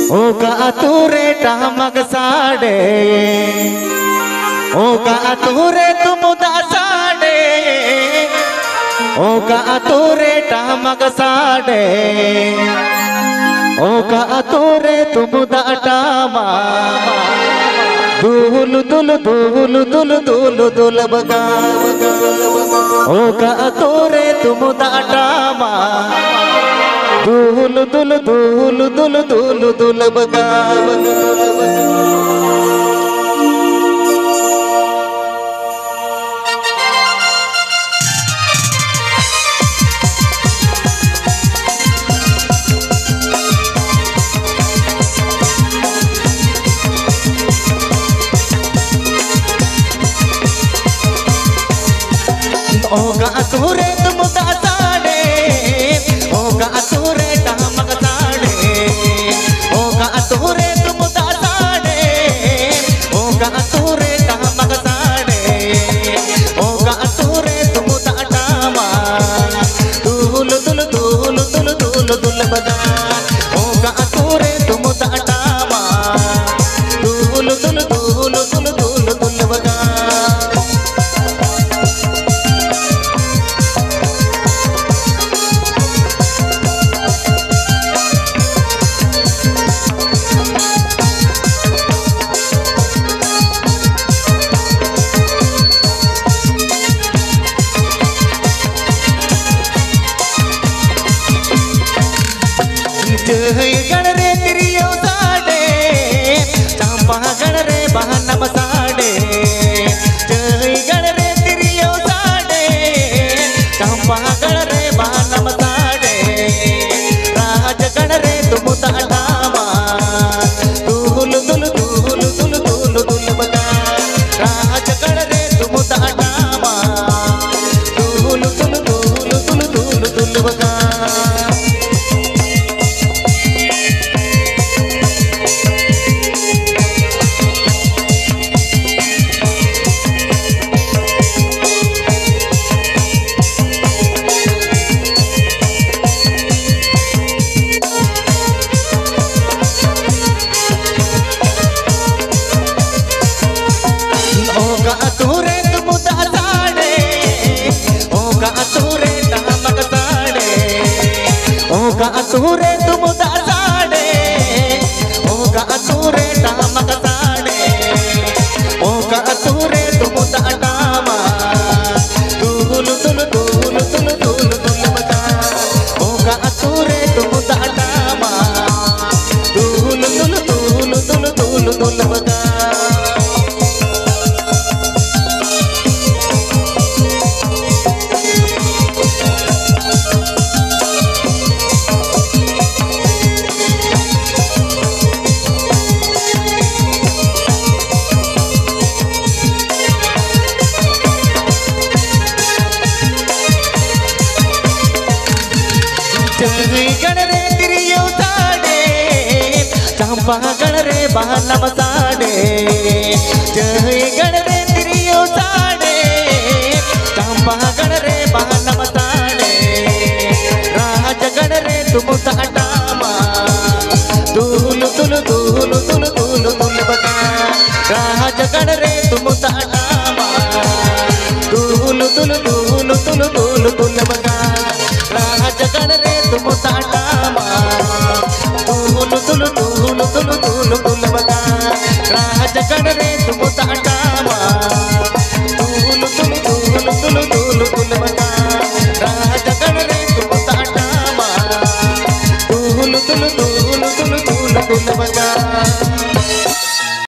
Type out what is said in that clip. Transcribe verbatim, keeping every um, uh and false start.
ᱚᱠᱟ ᱟᱛᱳ ᱨᱮ ᱴᱟᱢᱟᱠ ᱥᱟᱰᱮ, ᱚᱠᱟ ᱟᱛᱳ ᱨᱮ ᱛᱩᱢᱫᱟᱜ ᱥᱟᱰᱮ, ᱚᱠᱟ ᱟᱛᱳ ᱨᱮ ᱴᱟᱢᱟᱠ ᱥᱟᱰᱮ, ᱚᱠᱟ ᱟᱛᱳ ᱨᱮ ᱛᱩᱢᱫᱟᱜ ᱴᱟᱢᱟᱠ, ᱫᱩᱞ ᱫᱩᱞ ᱫᱩᱞ ᱫᱩᱞ ᱫᱩᱞ ᱫᱩᱞ ᱵᱟᱜᱟ, ᱚᱠᱟ ᱟᱛᱳ ᱨᱮ ᱛᱩᱢᱫᱟᱜ ᱴᱟᱢᱟᱠ, ᱫᱩᱞ ᱫᱩᱞ ᱫᱩᱞ ᱫᱩᱞ ᱫᱩᱞ ᱫᱩᱞ ᱵᱟᱜᱟ᱾ ᱚᱠᱟ ᱟᱛᱳ ᱨᱮ ᱛᱩᱢᱫᱟᱜ ᱥᱟᱰᱮ, ᱚᱠᱟ ᱟᱛᱳ ᱨᱮ ᱴᱟᱢᱟᱠ ᱥᱟᱰᱮ, ᱚᱠᱟ ᱟᱛᱳ ᱨᱮ ᱛᱩᱢᱫᱟᱜ ᱥᱟᱰᱮ, ᱚᱠᱟ ᱟᱛᱳ ᱨᱮ ᱴᱟᱢᱟᱠ ᱥᱟᱰᱮ, ᱚᱠᱟ ᱟᱛᱳ ᱨᱮ ᱛᱩᱢᱫᱟᱜ ᱴᱟᱢᱟᱠ, ᱫᱩᱞ ᱫᱩᱞ ᱫᱩᱞ ᱫᱩᱞ ᱫᱩᱞ ᱫᱩᱞ ᱵᱟᱜᱟ, ᱚᱠᱟ ᱟᱛᱳ ᱨᱮ ᱛᱩᱢᱫᱟᱜ ᱴᱟᱢᱟᱠ, ᱫᱩᱞ ᱫᱩᱞ ᱫᱩᱞ ᱫᱩᱞ ᱫᱩᱞ ᱫᱩᱞ ᱵᱟᱜᱟ᱾ ᱪᱟᱹᱭ ᱜᱟᱲ ᱨᱮ ᱛᱤᱨᱭᱳ ᱥᱟᱰᱮ, ᱪᱟᱢᱯᱟ ᱜᱟᱲ ᱨᱮ ᱵᱟᱱᱟᱢ ᱥᱟᱰᱮ᱾ ᱪᱟᱹᱭ ᱜᱟᱲ ᱨᱮ ᱛᱤᱨᱭᱳ ᱥᱟᱰᱮ, ᱪᱟᱢᱯᱟ ᱜᱟᱲ ᱨᱮ ᱵᱟᱱᱟᱢ ᱥᱟᱰᱮ᱾ ᱨᱟᱡᱽ ᱜᱟᱲ ᱨᱮ ᱛᱩᱢᱫᱟᱜ ᱴᱟᱢᱟᱠ, ᱫᱩᱞ ᱫᱩᱞ ᱫᱩᱞ ᱫᱩᱞ ᱫᱩᱞ ᱫᱩᱞ ᱵᱟᱜᱟ᱾ ᱨᱟᱡᱽ ᱜᱟᱲ ᱨᱮ ᱛᱩᱢᱫᱟᱜ ᱴᱟᱢᱟᱠ, ᱫᱩᱞ ᱫᱩᱞ ᱫᱩᱞ ᱫᱩᱞ ᱫᱩᱞ ᱫᱩᱞ ᱵᱟᱜᱟ᱾ ᱚᱠᱟ ᱟᱹᱛᱩ ᱨᱮ ᱛᱩᱢᱫᱟᱜ ᱥᱟᱰᱮ, ᱚᱠᱟ ᱟᱹᱛᱩ ᱨᱮ ᱴᱟᱢᱟᱠ ᱥᱟᱰᱮ, ᱚᱠᱟ ᱟᱹᱛᱩ ᱨᱮ ᱛᱩᱢᱫᱟᱜ ᱴᱟᱢᱟᱠ, ᱛᱩᱞ, ᱛᱩᱞ, ᱛᱩᱞ, ᱛᱩᱞ, ᱛᱩᱞ, ᱛᱩᱞ ᱵᱟᱡᱟ᱾ ᱚᱠᱟ ᱟᱹᱛᱩ ᱨᱮ ᱛᱩᱢᱫᱟᱜ ᱴᱟᱢᱟᱠ, ᱛᱩᱞ, ᱛᱩᱞ, ᱛᱩᱞ, ᱛᱩᱞ, ᱛᱩᱞ, ᱛᱩᱞ ᱵᱟᱡᱟ᱾ ᱪᱟᱹᱭ ᱜᱟᱲ ᱨᱮ ᱛᱤᱨᱭᱳ ᱥᱟᱰᱮ, ᱪᱟᱢᱯᱟ ᱜᱟᱲ ᱨᱮ ᱵᱟᱱᱟᱢ ᱥᱟᱰᱮ᱾ ᱪᱟᱹᱭ ᱜᱟᱲ ᱨᱮ ᱛᱤᱨᱭᱳ ᱥᱟᱰᱮ, ᱪᱟᱢᱯᱟ ᱜᱟᱲ ᱨᱮ ᱵᱟᱱᱟᱢ ᱥᱟᱰᱮ᱾ ᱨᱟᱡᱽ ᱜᱟᱲ ᱨᱮ ᱛᱩᱢᱫᱟᱜ ᱴᱟᱢᱟᱠ, ᱫᱩᱞ, ᱫᱩᱞ, ᱫᱩᱞ, ᱫᱩᱞ, ᱫᱩᱞ, ᱫᱩᱞ ᱵᱟᱜᱟ᱾ ᱨᱟᱡᱽ ᱜᱟᱲ ᱨᱮ ᱛᱩᱢᱫᱟᱜ ᱴᱟᱢᱟᱠ, ᱫᱩᱞ, ᱫᱩᱞ, ᱫᱩᱞ, ᱫᱩᱞ, ᱫᱩᱞ, ᱫᱩᱞ ᱵᱟᱜᱟ᱾ ᱨᱟᱡᱽ ᱜᱟᱲ ᱨᱮ ᱛᱩᱢᱫᱟᱜ ᱴᱟᱢᱟᱠ, ᱫᱩᱞ, ᱫᱩᱞ, ᱫᱩᱞ, ᱫᱩᱞ, ᱫᱩᱞ, ᱫᱩᱞ ᱵᱟᱜᱟ᱾ ᱨᱟᱡᱽ ᱜᱟᱲ ᱨᱮ ᱛᱩᱢᱫᱟᱜ ᱴᱟᱢᱟᱠ, ᱫᱩᱞ, ᱫᱩᱞ, ᱫᱩᱞ, ᱫᱩᱞ, ᱫᱩᱞ, ᱫᱩᱞ ᱵᱟᱜᱟ᱾ ᱨᱟᱡᱽ ᱜᱟᱲ ᱨᱮ ᱛᱩᱢᱫᱟᱜ ᱴᱟᱢᱟᱠ, ᱫᱩᱞ, ᱫᱩᱞ, ᱫᱩᱞ, ᱫᱩᱞ, ᱫᱩᱞ, ᱫᱩᱞ ᱵᱟᱜᱟ᱾